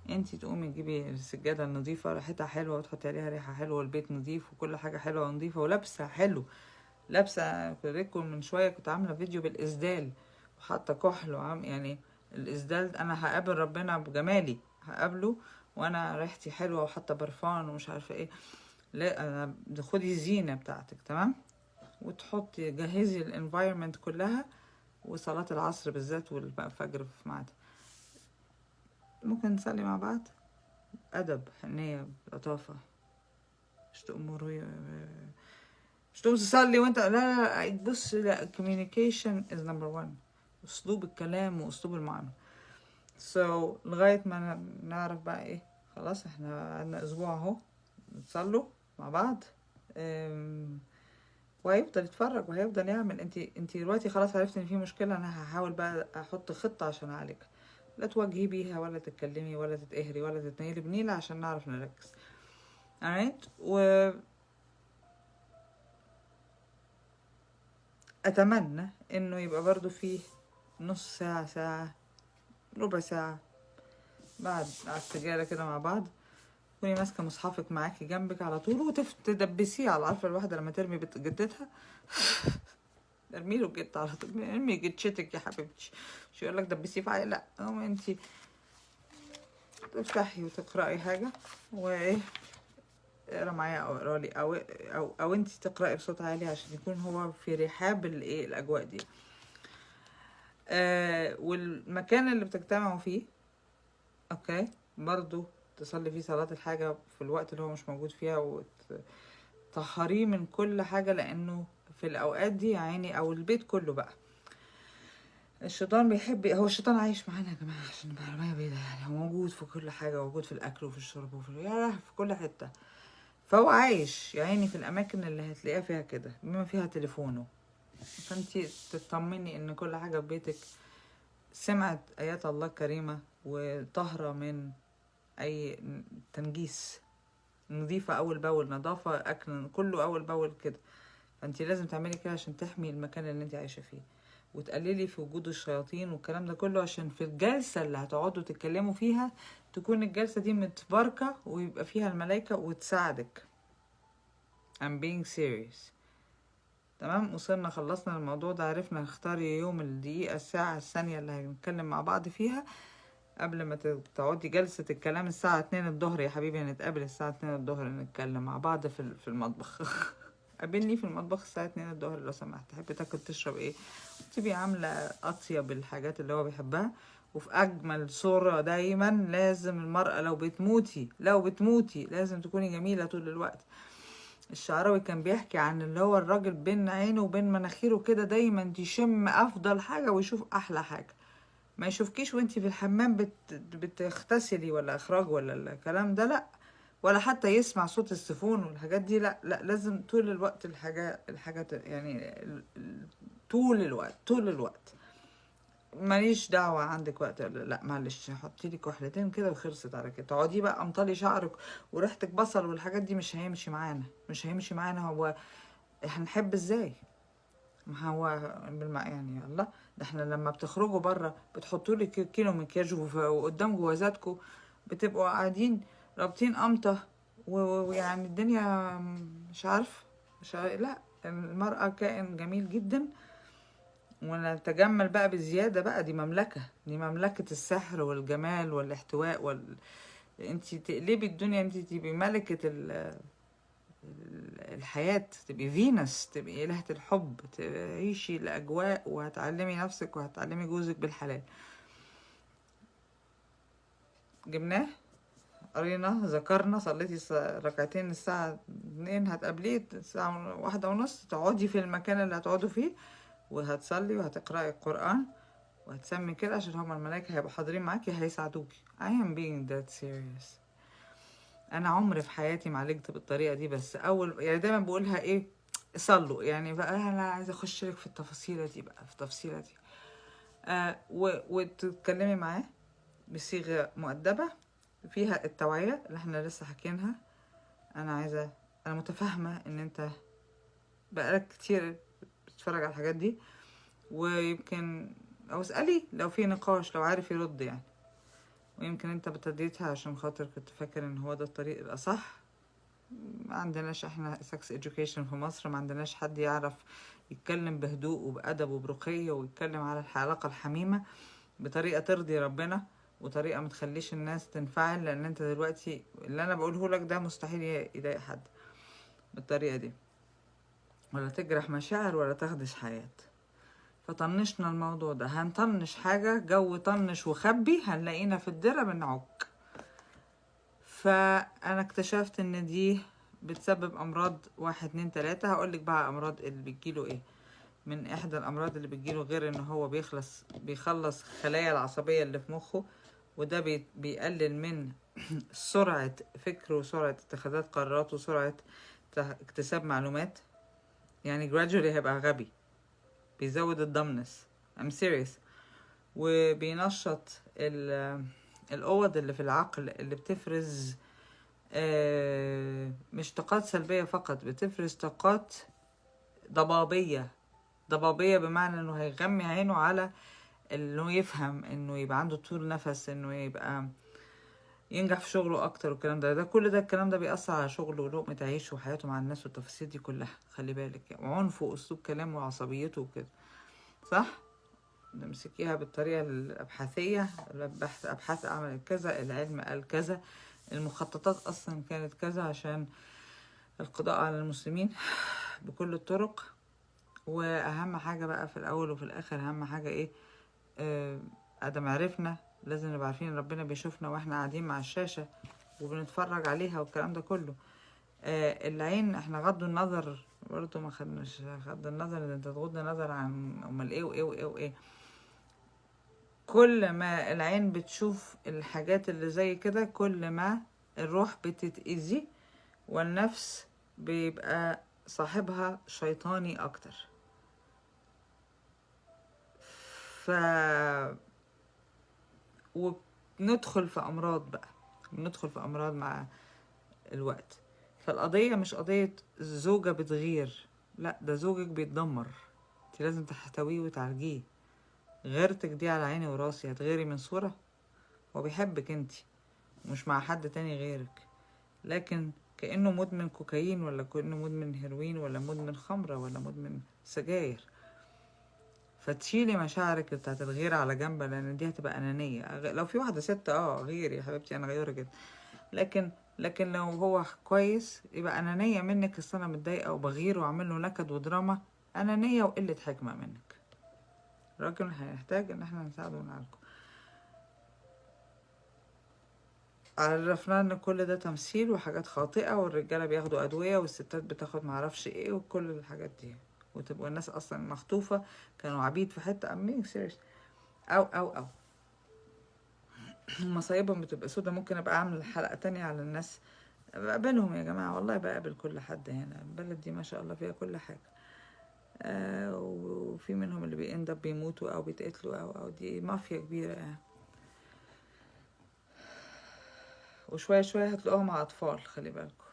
انتي تقومي تجيبي السجادة النظيفة ريحتها حلوة وتحطي عليها ريحة حلوة، والبيت نظيف وكل حاجة حلوة ونظيفة، ولابسة حلو. لابسة كنت من شوية كنت عاملة فيديو بالإسدال وحاطة كحل وعم، يعني الإسدال أنا هقابل ربنا بجمالي، هقابله وأنا ريحتي حلوة وحاطة برفان ومش عارفة إيه. لا أنا خدي الزينة بتاعتك، تمام، وتحطي جهزي ال environment كلها، وصلاة العصر بالذات والفجر في ميعادها. ممكن نصلي مع بعض أدب، حنية، لطافة، مش تأمري، مش تقوم تصلي وانت لا لا لا. بص، لا، communication is number one، أسلوب الكلام وأسلوب المعاملة. so لغاية ما نعرف بقى ايه، خلاص احنا قعدنا أسبوع اهو نصلوا مع بعض. وهيفضل يتفرج وهيفضل يعمل. انت دلوقتي خلاص عرفت ان في مشكلة، انا هحاول بقى احط خطة عشان اعالجها. لا تواجهي بيها ولا تتكلمي ولا تتقهري ولا تتنيلي بنيلة عشان نعرف نركز. alright، و اتمنى انه يبقى برضو فيه نص ساعة، ساعة، ربع ساعة بعد على السجادة كده مع بعض، تكوني ماسكة مصحفك معاكي جنبك على طول وتدبسيه على، عارفة الواحدة لما ترمي جدتها ارمي له الجت على طول، ارمي جتشتك يا حبيبتي، مش يقول لك دبسيه في عقلك، لا قومي انتي تفتحي وتقرأي حاجة، وايه اقرا معايا او اقرا لي او انتي تقرأي بصوت عالي عشان يكون هو في رحاب الايه الاجواء دي. والمكان اللي بتجتمعوا فيه okay برضو تصلي فيه صلاة الحاجة في الوقت اللي هو مش موجود فيها، وتطهريه من كل حاجة، لانه في الاوقات دي يا عيني او البيت كله بقى الشيطان بيحب، هو الشيطان عايش معانا يا جماعة عشان نبقى رماية بيضة، يعني هو موجود في كل حاجة، موجود في الأكل وفي الشرب وفي يا في كل حتة، فهو عايش يا عيني في الأماكن اللي هتلاقيها فيها كده بما فيها تليفونه. فانتي تطمني إن كل حاجة في بيتك سمعت آيات الله الكريمة وطاهرة من أي تنجيس، نظيفة أول بأول، نظافة أكل كله أول بأول كده. فانتي لازم تعملي كده عشان تحمي المكان اللي انتي عايشة فيه، وتقللي في وجود الشياطين والكلام ده كله، عشان في الجلسة اللي هتقعدوا تتكلموا فيها تكون الجلسة دي متباركة ويبقى فيها الملائكة وتساعدك. I'm being serious. تمام، وصلنا خلصنا الموضوع ده، عرفنا نختار يوم الدقيقة الساعة الثانية اللي هنتكلم مع بعض فيها قبل ما تقعدي جلسة الكلام الساعة 2 الظهر. يا حبيبي هنتقابل الساعة 2 الظهر نتكلم مع بعض في المطبخ. قابلني في المطبخ الساعة 2 الظهر لو سمحت. تحب تاكل تشرب ايه؟ تبقي عاملة اطيب الحاجات اللي هو بيحبها وفي اجمل صورة. دايما لازم المرأة لو بتموتي، لو بتموتي لازم تكوني جميلة طول الوقت. الشعراوي كان بيحكي عن اللي هو الراجل بين عينه وبين مناخيره كده دايما يشم افضل حاجة ويشوف احلى حاجة، ما يشوفكيش وانتي في الحمام بتغتسلي ولا اخراج ولا الكلام ده، لا، ولا حتى يسمع صوت السيفون والحاجات دي، لا لا، لازم طول الوقت الحاجة يعني طول الوقت، طول الوقت. ماليش دعوة عندك وقت ولا لا، معلش حطي لي كحلتين كده وخلصت على كده. تقعدي بقى امطلي شعرك وريحتك بصل والحاجات دي مش هيمشي معانا، مش هيمشي معانا. هو هنحب ازاي؟ ما هو يعني الله، ده احنا لما بتخرجوا بره بتحطوا لي كيلو مكياج وقدام جوازاتكم بتبقوا قاعدين رابطين قمطه ويعني الدنيا مش عارف، مش عارف. لا، المرأة كائن جميل جدا، ونتجمل بقى بزيادة بقى. دي مملكة، دي مملكة السحر والجمال والاحتواء انتي تقلبي الدنيا، انتي تبقي ملكة الحياة، تبقي فينوس، تبقي إلهة الحب، تعيشي الأجواء وهتعلمي نفسك وهتعلمي جوزك بالحلال. جبناه، قرينا، ذكرنا، صليتي ركعتين الساعة 2، هتقابليه الساعة 1:30، تقعدي في المكان اللي هتقعدوا فيه وهتصلي وهتقرأي القرآن وهتسمي كده، عشان هما الملائكة هيبقوا حاضرين معاكي هيساعدوكي. I am being that serious. أنا عمري في حياتي ما عالجت بالطريقة دي، بس أول يعني دايما بقولها إيه، صلوا يعني بقى، أنا عايزة أخش لك في التفاصيلة دي بقى، في التفصيلة دي. وتتكلمي معاه بصيغة مؤدبة، فيها التوعية اللي احنا لسه حكينها. انا عايزة، انا متفاهمة ان انت بقالك كتير بتتفرج على الحاجات دي، ويمكن او اسألي لو في نقاش لو عارف يرد يعني، ويمكن انت ابتديتها عشان خاطر كنت فاكر ان هو ده الطريق الاصح. ما عندناش احنا sex education في مصر، ما عندناش حد يعرف يتكلم بهدوء وبأدب وبرقي ويتكلم على العلاقة الحميمة بطريقة ترضي ربنا وطريقة ما تخليش الناس تنفعل، لان انت دلوقتي اللي انا بقوله لك ده مستحيل يضايق حد بالطريقة دي، ولا تجرح مشاعر ولا تخدش حياة. فطنشنا الموضوع ده، هنطنش حاجة جو طنش وخبي هنلاقينا في الدرة بنعك. فأنا اكتشفت ان دي بتسبب أمراض 1 2 3. هقولك بقى أمراض اللي بتجيله ايه. من إحدى الأمراض اللي بتجيله غير ان هو بيخلص خلايا العصبية اللي في مخه، وده بيقلل من سرعة فكره وسرعة اتخاذات قراراته وسرعة اكتساب معلومات، يعني gradually هيبقى غبي، بيزود ال dumbness، I'm serious. وبينشط الأوض اللي في العقل اللي بتفرز مش طاقات سلبية فقط، بتفرز طاقات ضبابية. ضبابية بمعنى انه هيغمي عينه على انه يفهم، انه يبقى عنده طول نفس، انه يبقى ينجح في شغله اكتر والكلام ده. ده كل ده الكلام ده بيأثر على شغله ولقمة عيشه وحياته مع الناس والتفاصيل دي كلها، خلي بالك يعني، وعنفه واسلوب كلامه وعصبيته وكده، صح؟ نمسكيها بالطريقة الأبحاثية، البحث أبحاث عملت كذا، العلم قال كذا، المخططات أصلا كانت كذا عشان القضاء على المسلمين بكل الطرق. وأهم حاجة بقى في الأول وفي الآخر، أهم حاجة إيه؟ أدم عرفنا لازم نبقى عارفين ربنا بيشوفنا واحنا قاعدين مع الشاشة وبنتفرج عليها والكلام ده كله. العين احنا غض النظر برضو ما خدناش غض النظر، ان انت تغض النظر عن امال ايه وايه وايه وايه. كل ما العين بتشوف الحاجات اللي زي كده كل ما الروح بتتأذي والنفس بيبقى صاحبها شيطاني اكتر. ف وبندخل في امراض بقى، بندخل في امراض مع الوقت. فالقضية مش قضية زوجة بتغير، لا ده زوجك بيتدمر، انت لازم تحتويه وتعالجيه. غيرتك دي على عيني وراسي، هتغيري من صورة؟ هو بيحبك انت ومش مع حد تاني غيرك، لكن كأنه مدمن كوكايين ولا كأنه مدمن هيروين ولا مدمن خمرة ولا مدمن سجاير. فتشيلي مشاعرك بتاعت الغيرة على جنب، لأن دي هتبقى أنانية. لو في واحدة ست غيري يا حبيبتي أنا غيورة جدا، لكن لو هو كويس يبقى أنانية منك. أصل أنا متضايقة وبغير وأعمل له نكد ودراما، أنانية وقلة حكمة منك. الراجل هيحتاج إن احنا نساعده ونعالجه. عرفنا ان كل ده تمثيل وحاجات خاطئة، والرجالة بياخدوا أدوية والستات بتاخد معرفش ايه وكل الحاجات دي، وتبقى الناس أصلا مخطوفة، كانوا عبيد في حتة. I'm being serious. أو أو أو مصايبهم بتبقى سودة. ممكن أبقى أعمل حلقة تانية على الناس، بقابلهم يا جماعة والله، بقابل كل حد هنا، البلد دي ما شاء الله فيها كل حاجة. وفي منهم اللي بيندب بيموتوا أو بيتقتلوا أو دي مافيا كبيرة يعني. وشوية شوية هتلاقوها مع أطفال، خلي بالكم،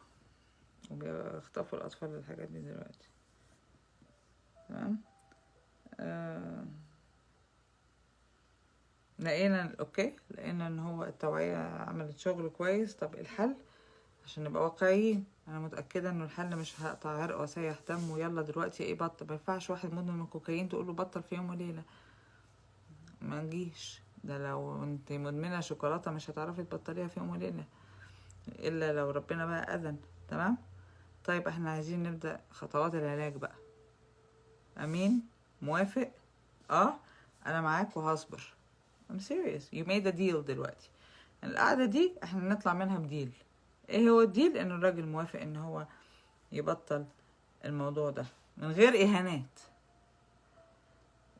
وبيخطفوا الأطفال الحاجات دي دلوقتي. تمام. لقينا okay، لقينا ان هو التوعية عملت شغل كويس. طب الحل عشان نبقى واقعيين، انا متأكدة انه الحل مش هقطع عرق واسيح دم ويلا دلوقتي ايه بطل. ما ينفعش واحد مدمن الكوكايين تقوله بطل في يوم وليلة، ما نجيش. ده لو انت مدمنة شوكولاتة مش هتعرفي تبطليها في يوم وليلة، الا لو ربنا بقى اذن. تمام. طيب احنا عايزين نبدأ خطوات العلاج بقى. امين موافق؟ انا معاك وهصبر. I'm serious. You made a deal دلوقتي. القعدة دي احنا نطلع منها ب deal. ايه هو ال deal؟ ان الراجل موافق ان هو يبطل الموضوع ده من غير اهانات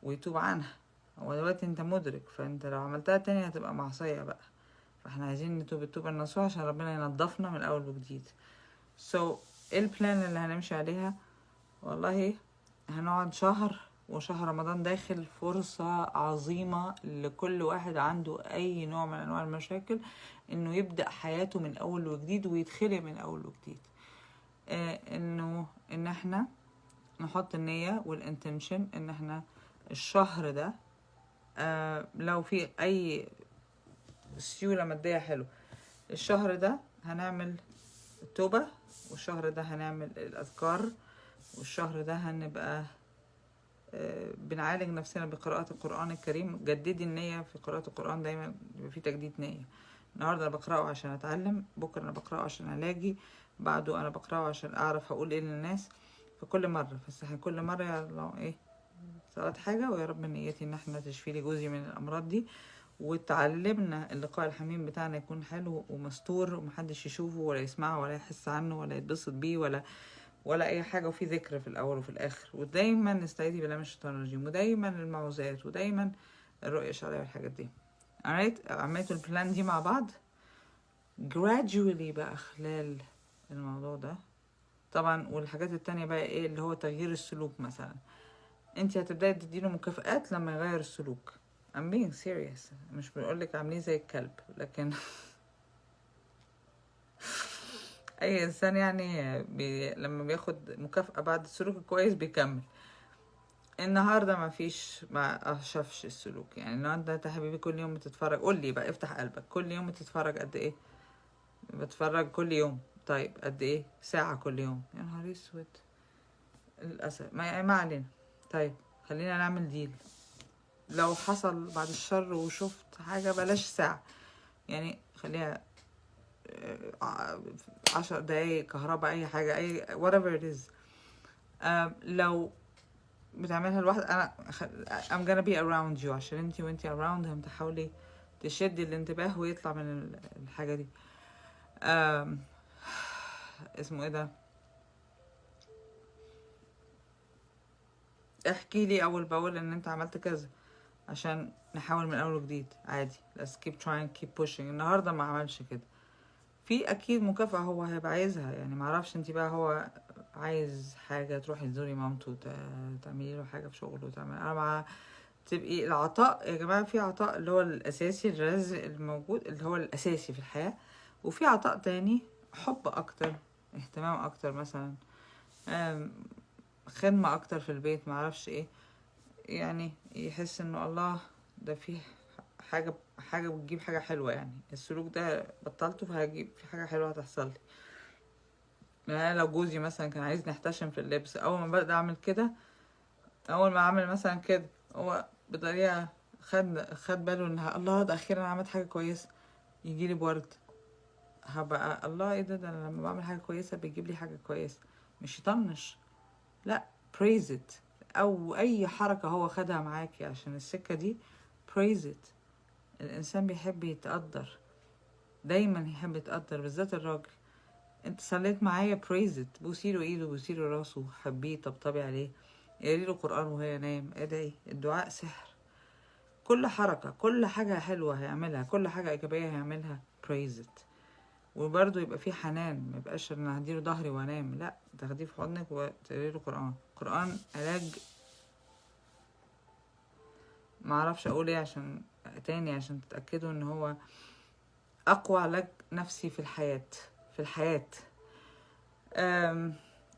ويتوب عنها. هو دلوقتي انت مدرك، فانت لو عملتها تاني هتبقى معصية بقى. فاحنا عايزين نتوب التوبة النصوح عشان ربنا ينظفنا من الاول وجديد. ايه ال plan اللي هنمشي عليها؟ والله هنقعد شهر وشهر رمضان داخل فرصة عظيمة لكل واحد عنده أي نوع من أنواع المشاكل إنه يبدأ حياته من أول وجديد ويتخلق من أول وجديد. إنه إن إحنا نحط النية وال intention إن إحنا الشهر ده لو في أي سيولة مادية حلو، الشهر ده هنعمل التوبة، والشهر ده هنعمل الأذكار، والشهر ده هنبقى بنعالج نفسنا بقراءة القرآن الكريم. جددي النية في قراءة القرآن، دايما يبقى في تجديد نية. النهاردة أنا بقرأه عشان أتعلم، بكرة أنا بقرأه عشان علاجي، بعده أنا بقرأه عشان أعرف هقول إيه للناس. فكل مرة، بس إحنا كل مرة يا الله إيه صلاة حاجة، ويا رب نيتي إن إحنا تشفي لي جوزي من الأمراض دي، وتعلمنا اللقاء الحميم بتاعنا يكون حلو ومستور ومحدش يشوفه ولا يسمعه ولا يحس عنه ولا يتبسط بيه ولا اي حاجه، وفي ذكر في الاول وفي الاخر، ودايما نستعيذ بالله من الشيطان الرجيم، ودايما المعوذات، ودايما الرؤية الشرعية والحاجات دي. alright، عملتوا ال plan دي مع بعض gradually بقى خلال الموضوع ده طبعا. والحاجات التانية بقى ايه اللي هو تغيير السلوك مثلا، انت هتبداي تديله مكافآت لما يغير السلوك. I'm being serious، مش بنقولك عاملين زي الكلب، لكن اي انسان يعني لما بياخد مكافأة بعد السلوك الكويس بيكمل. النهارده ما فيش، ما شافش السلوك يعني. النهارده انت يا حبيبي كل يوم بتتفرج، قول لي بقى افتح قلبك، كل يوم بتتفرج قد ايه؟ بتفرج كل يوم. طيب قد ايه؟ ساعة كل يوم. يا نهار اسود، للاسف. ما علينا. طيب خلينا نعمل ديل، لو حصل بعد الشر وشفت حاجة بلاش ساعة، يعني خليها 10 دقايق كهرباء، أي حاجة، أي whatever it is. لو بتعملها لوحدك، أنا I'm gonna be around you، عشان انتي وانتي around him تحاولي تشدي الانتباه ويطلع من الحاجة دي. اسمه ايه ده؟ احكي لي أول بأول إن انت عملت كذا عشان نحاول من أول وجديد. عادي، let's keep trying, keep pushing. النهاردة ما عملش كده، في أكيد مكافأة هو هيبقى عايزها، يعني معرفش انتي بقى هو عايز حاجة تروحي تزوري مامته، تعملي له حاجة في شغله، تعمل أنا مع تبقي العطاء يا جماعة. في عطاء اللي هو الأساسي، الرزق الموجود اللي هو الأساسي في الحياة، وفي عطاء تاني حب أكتر، اهتمام أكتر مثلا، خدمة أكتر في البيت، معرفش إيه، يعني يحس إنه الله ده فيه حاجة بتجيب حاجة حلوة، يعني السلوك ده بطلته فهجيب في حاجة حلوة هتحصل لي. يعني أنا لو جوزي مثلا كان عايزني احتشم في اللبس، أول ما بدأ أعمل كده، أول ما أعمل مثلا كده، هو بطريقة خد باله إنها الله ده أخيرا عملت حاجة كويسة، يجيلي بورد، هبقى الله إيه ده، ده أنا لما بعمل حاجة كويسة بيجيب لي حاجة كويسة. مش يطنش، لا praise it، أو أي حركة هو خدها معاكي عشان السكة دي praise it. الإنسان بيحب يتقدر، دايما يحب يتقدر، بالذات الراجل. انت صليت معايا praise it، بوسيله ايده، بوسيله راسه، حبيه، طبطبي عليه، قري له قرآن وهي نايم، ادعي. الدعاء سحر. كل حركة، كل حاجة حلوة هيعملها، كل حاجة إيجابية هيعملها praise it. وبرضه يبقى في حنان، ما يبقاش انا هديله ظهري وانام، لا تاخديه في حضنك وتقري له قرآن. قرآن علاج، ما اعرفش اقول ايه عشان تاني، عشان تتأكدوا ان هو اقوى علاج نفسي في الحياة، في الحياة.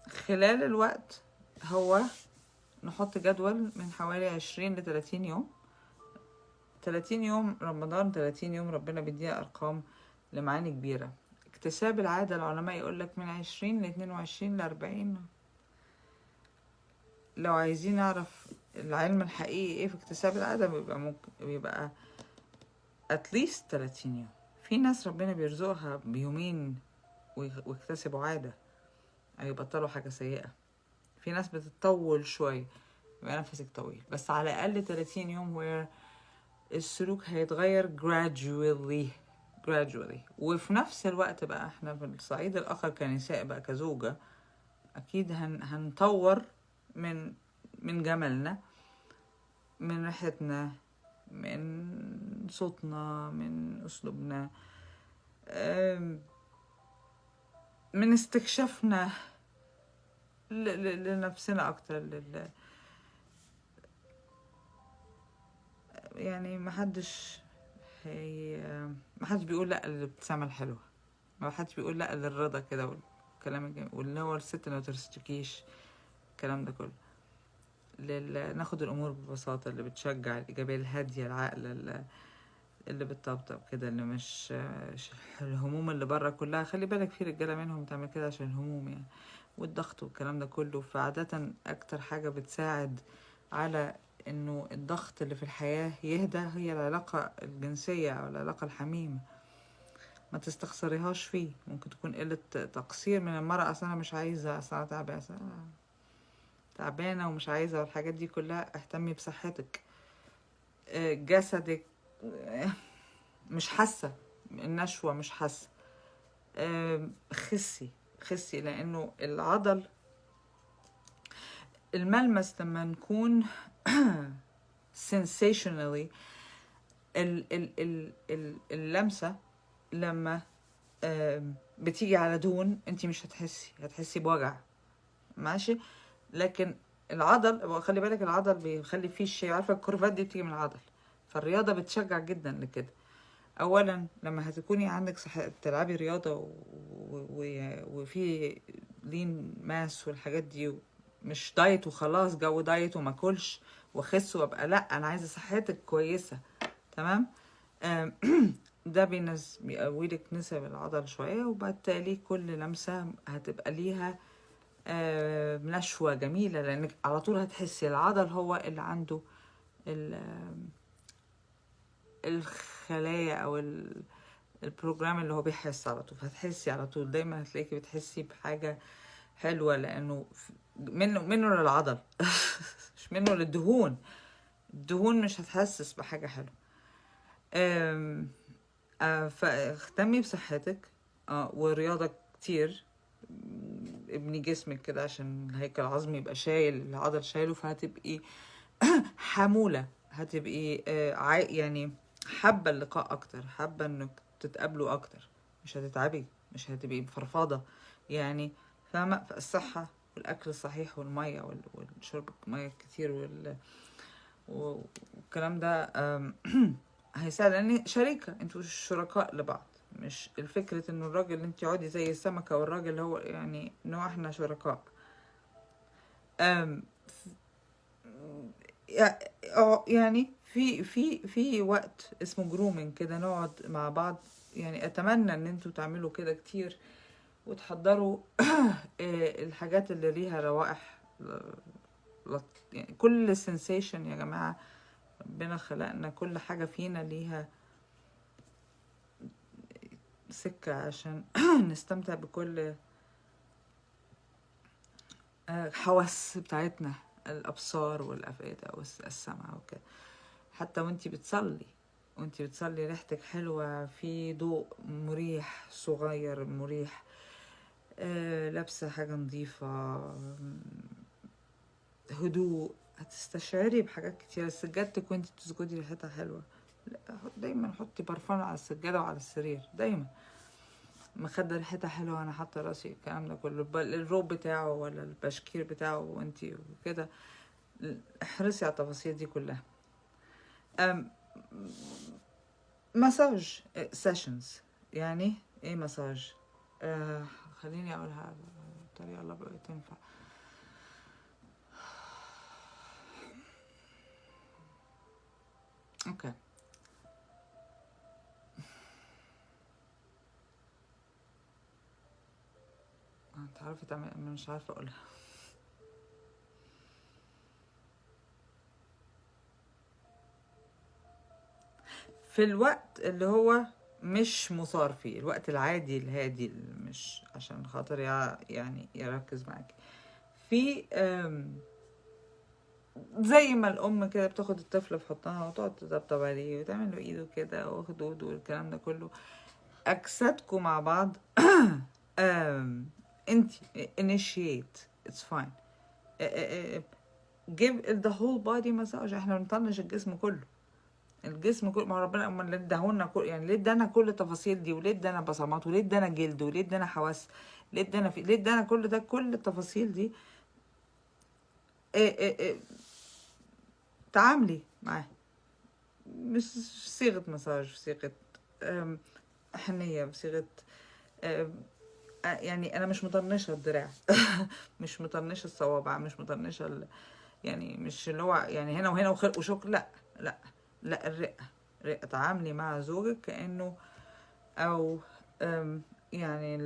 خلال الوقت هو نحط جدول من حوالي 20 لتلاتين يوم. 30 يوم رمضان، 30 يوم ربنا بيديها أرقام لمعاني كبيرة. اكتساب العادة العلماء يقولك من 20 لاتنين وعشرين لأربعين. لو عايزين نعرف العلم الحقيقي ايه في اكتساب العادة، بيبقى ممكن بيبقى at least 30 يوم. في ناس ربنا بيرزقها بيومين ويكتسبوا عادة أو يبطلوا حاجة سيئة. في ناس بتطول شوية، يبقى نفسك طويل، بس على الأقل 30 يوم where السلوك هيتغير gradually. وفي نفس الوقت بقى احنا في الصعيد الآخر كنساء بقى، كزوجة، أكيد هنطور من جمالنا، من ريحتنا، من صوتنا، من أسلوبنا، من استكشافنا لنفسنا أكتر، يعني محدش، هي محدش بيقول لا للابتسامة الحلوة، ما حدش بيقول لا للرضا كده والكلام الجميل، واللي هو الست ما ترستكيش الكلام ده كله. ناخد الامور ببساطة، اللي بتشجع الايجابية الهادية العاقلة، اللي بتطبطب كده، اللي مش الهموم اللي بره كلها. خلي بالك في رجاله منهم تعمل كده عشان الهموم يعني والضغط والكلام ده كله. فعادة اكتر حاجة بتساعد على انه الضغط اللي في الحياة يهدى هي العلاقة الجنسية او العلاقة الحميمة. ما تستخسريهاش فيه، ممكن تكون قلة تقصير من المرأة، اصل انا مش عايزة، اصل انا تعبانة، اصل انا تعبانة ومش عايزة والحاجات دي كلها. اهتمي بصحتك، جسدك مش حاسة النشوة، مش حاسة، خسي خسي، لانه العضل الملمس لما نكون sensationally ال ال ال ال اللمسة لما بتيجي على دهون انتي مش هتحسي، هتحسي بوجع ماشي. لكن العضل خلي بالك العضل بيخلي فيه الشيء، عارفة الكورفات دي بتيجي من العضل، فالرياضة بتشجع جدا لكده. اولا لما هتكوني عندك صحة تلعبي رياضة وفي lean mass والحاجات دي، مش diet وخلاص جو diet وما اكلش واخس وابقى، لا انا عايزه صحتك كويسة تمام. ده بيقويلك نسب العضل شوية، وبالتالي كل لمسه هتبقى ليها نشوه جميلة، لانك على طول هتحسي العضل هو اللي عنده الخلايا او ال program اللي هو بيحس على طول، هتحسي على طول دايما، هتلاقيكي بتحسي بحاجة حلوة، لانه منه للعضل مش منه للدهون. الدهون مش هتحسس بحاجة حلوة. فاهتمي بصحتك، ورياضة كتير، ابني جسمك كده عشان الهيكل العظمي يبقى شايل العضل شايله، فهتبقي حمولة، هتبقي يعني حابة اللقاء أكتر، حابة إنك تتقابلوا أكتر، مش هتتعبي، مش هتبقي مفرفضة يعني، فاهمة؟ فالصحة والأكل الصحيح والمية والشرب المية كتير والكلام ده هيساعد، لأن شريكة، انتوا شركاء لبعض، مش الفكرة انه الراجل انت اقعدي زي السمكة والراجل هو يعني انه احنا شركاء. يعني في في في وقت اسمه grooming كده، نقعد مع بعض، يعني اتمنى ان انتوا تعملوا كده كتير وتحضروا الحاجات اللي ليها روائح يعني كل sensation يا جماعة، ربنا خلقنا كل حاجة فينا ليها سكة عشان نستمتع بكل حواس بتاعتنا، الأبصار والأفئدة والسمع وكده. حتى وانتي بتصلي، وانتي بتصلي ريحتك حلوة، في ضوء مريح صغير مريح، لابسة حاجة نظيفة، هدوء، هتستشعري بحاجات كتير. سجادتك وانتي بتسجدي ريحتها حلوة، دايما حطي برفان على السجادة وعلى السرير، دايما مخدة ريحتها حلوة، انا حاطة راسي، الكلام ده كله، الروب بتاعه ولا البشكير بتاعه وانتي وكده، احرصي على التفاصيل دي كلها. massage sessions، يعني ايه مساج؟ خليني اقولها بطريقة الله بقى تنفع. okay، تعرفي تعمل، مش عارفة اقولها. في الوقت اللي هو مش مثار فيه، الوقت العادي الهادي اللي مش عشان خاطر يعني يركز معاك في، زي ما الأم كده بتاخد الطفل في حضنها وتقعد تطبطب عليه وتعمل له ايده كده وخدوده والكلام ده كله، أجسادكم مع بعض انتي initiate, it's fine, give the whole body massage. احنا بنطنش الجسم كله، الجسم كله، ما ربنا امال ليه اداهولنا كل، يعني ليه ادانا كل التفاصيل دي، وليه ادانا بصمات، وليه ادانا جلد، وليه ادانا حواس، ليه ادانا في، ليه ادانا كل ده، كل التفاصيل دي. تعاملي معاه، مش صيغة مساج، صيغة حنية، بصيغة يعني أنا مش مطنشة الدراع مش مطنشة الصوابع، مش مطنشة يعني مش اللي هو يعني هنا وهنا وخلق وشكر، لا لا لا، الرقة، رقة. تعاملي مع زوجك كأنه أو يعني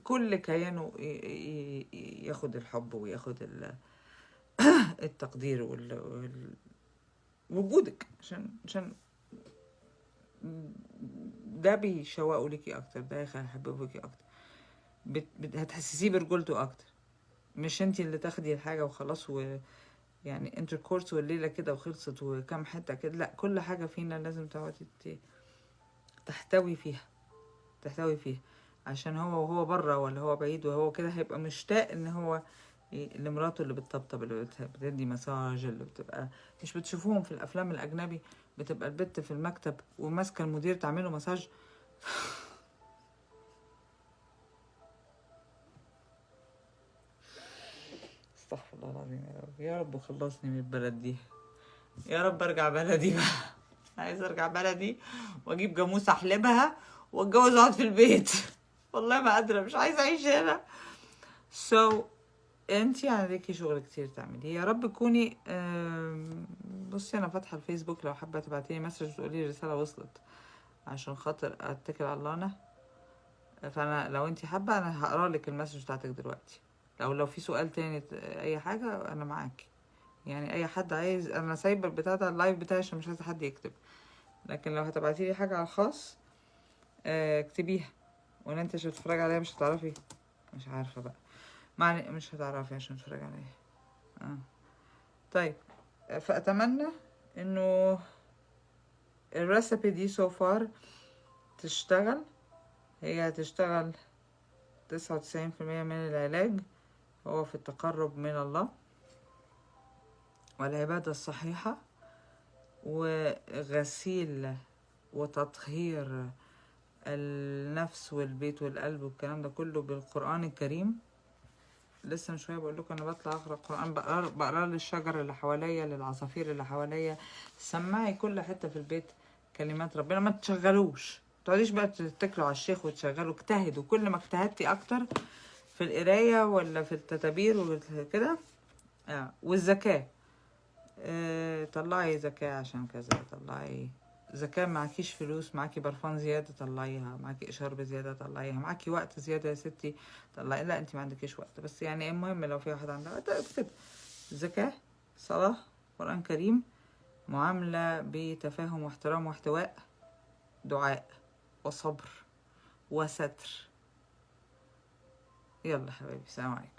كل كيانه ياخد الحب وياخد التقدير وجودك، عشان ده بيشوقه ليكي اكتر، ده هيحببك اكتر، هتحسسيه برجولته اكتر، مش انتي اللي تاخدي الحاجة وخلاص، و يعني intercourse والليلة كده وخلصت وكم حتة كده، لا، كل حاجة فينا لازم تقعدي تحتوي فيها، تحتوي فيها، عشان هو وهو بره ولا هو بعيد وهو كده هيبقى مشتاق ان هو لمراته اللي بتطبطب، اللي بتدي مساج، اللي بتبقى مش بتشوفوهم في الافلام الاجنبي بتبقى البت في المكتب وماسكه المدير تعمله مساج. استغفر الله العظيم يا رب، يا رب خلصني من البلد دي يا رب، ارجع بلدي بقى، عايز ارجع بلدي واجيب جاموسه احلبها واتجوز واقعد في البيت والله ما قادرة، مش عايزه اعيش هنا. انتي عليكي شغل كتير تعمليه، يا رب تكوني. بصي انا فاتحة الفيسبوك، لو حابة تبعتيلي message تقولي الرسالة وصلت عشان خاطر اتكل على الله انا، فانا لو انتي حابة انا هقرا لك ال message بتاعتك دلوقتي، لو في سؤال تاني اي حاجة انا معاكي، يعني اي حد عايز، انا سايبه البتاع ده ال live بتاعي عشان مش عايزه حد يكتب، لكن لو هتبعتيلي حاجة على الخاص اكتبيها، ولا انت مش هتتفرجي عليها مش هتعرفي، مش عارفه بقى معني مش هتعرفي عشان تتفرجي عليها. طيب، فاتمنى انه ال recipe دي so far تشتغل، هي هتشتغل 99% من العلاج هو في التقرب من الله والعبادة الصحيحة وغسيل وتطهير النفس والبيت والقلب والكلام ده كله بالقرآن الكريم. لسه من شوية بقول لكم انا بطلع اقرا قرآن، بقرا للشجر اللي حواليا، للعصافير اللي حواليا. سمعي كل حتة في البيت كلمات ربنا، ما تشغلوش، ما تقعديش بقى تتكلوا على الشيخ وتشغلوا، اجتهدوا. كل ما اجتهدتي اكتر في القراية ولا في التدابير وكده، والزكاة، طلعي زكاة عشان كذا، طلعي زكاة. معكيش فلوس، معاكي برفان زيادة طلعيها، معاكي إشارب زيادة طلعيها، معاكي وقت زيادة يا ستي طلعي. لا انتي ما عندكيش وقت، بس يعني المهم لو في واحد عندها وقت كده. زكاة، صلاة، قرآن كريم، معاملة بتفاهم واحترام واحتواء، دعاء وصبر وستر. يلا حبايبي، سلام عليكم.